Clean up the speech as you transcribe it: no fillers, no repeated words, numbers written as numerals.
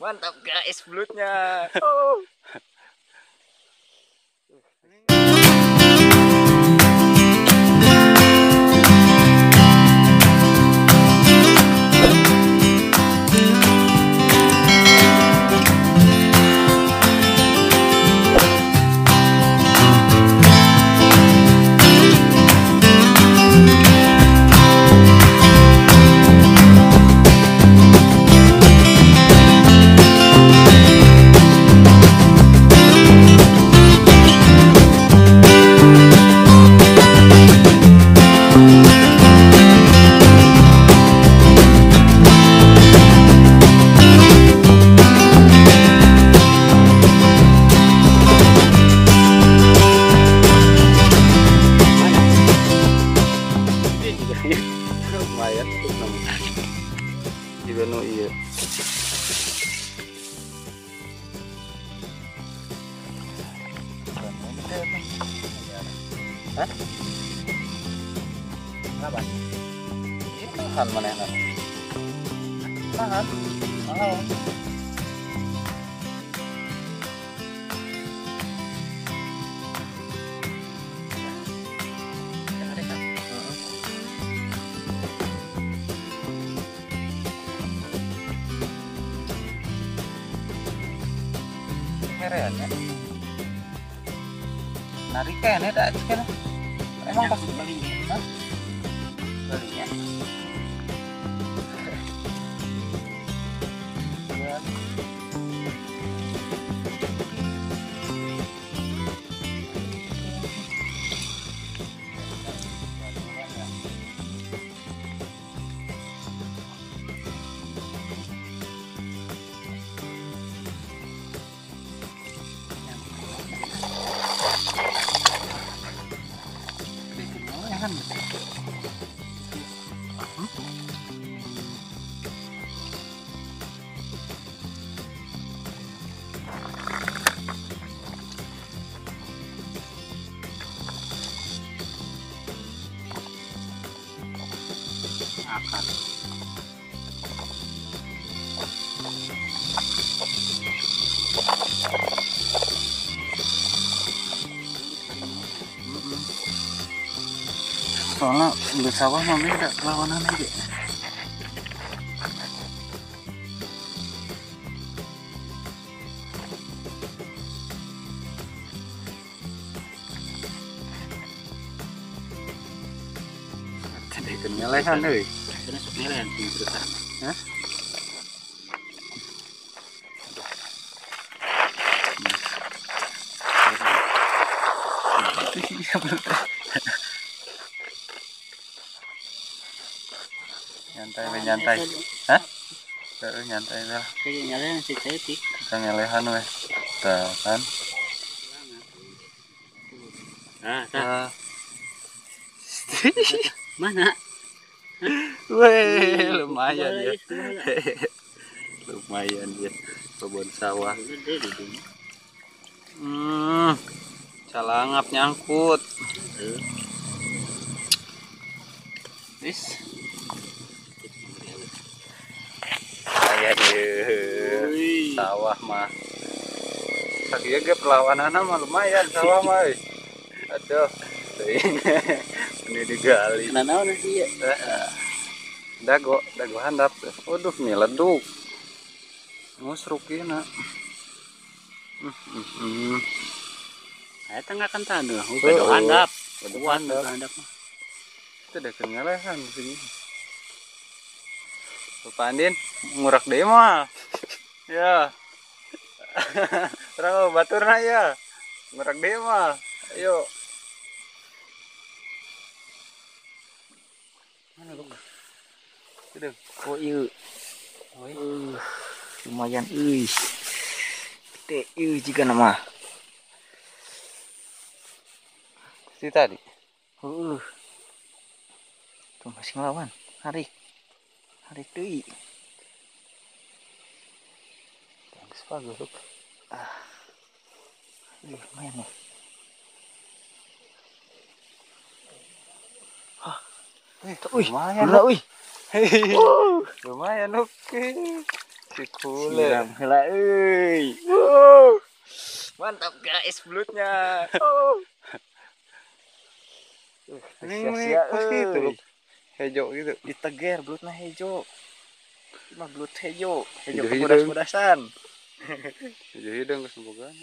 Mantap guys belutnya. Oh. Lumayan tuh juga nu iya. Hah? Kenapa? Ini tahan mana enak? Tahan? Mau. Mereannya narik kayaknya tak sekarang emang pas belinya, hah? Belinya ya. Akar. Soalnya di sawah mah beda perlawanan aja. Jadi ngelehan euy. Karena sok ngelehan terusan. Hah? Nyantai we nyantai. Hah? Heeh nyantai we lah. Kayak ngelehan sih saeutik. Kita ngelehan we. Tah kan. Ah, tah. Mana? Weh, lumayan ya. Lumayan ya kebun sawah. Calangap nyangkut. Is. Aya deh. Sawah mah. Sakieu ge perlawananna mah lumayan sawah mah. Aduh. Ini digali. Nah, sih ya. Dago, dago handap. Waduh, meleduk. Ngusruk ieu na. Aya tengah kan taneuh, dago handap. Dago handap. Handap mah. Itu da ngelehan sini. Bapak Andin ngurak deui mah. Ya. Terang baturna ya. Ngurak deui mah. Ayo. Mana lu? Sudah. Oh iya. Oh, lumayan euy. Gede euy jika nama. Si tadi. Heeh. Tuh masih ngelawan. Tarik. Tarik deui. Bagus bagus. Ah. Lumayan nih. Wih, lumayan loh. Wih. Lumayan oke. Siram heula euy. Wow. Mantap guys belutnya. Oh. Ini pas gitu loh. Hejo gitu. Diteger belutna hejo. Mah belut hejo, hejo kepedas-pedasan. Hejo hidung kesembogan.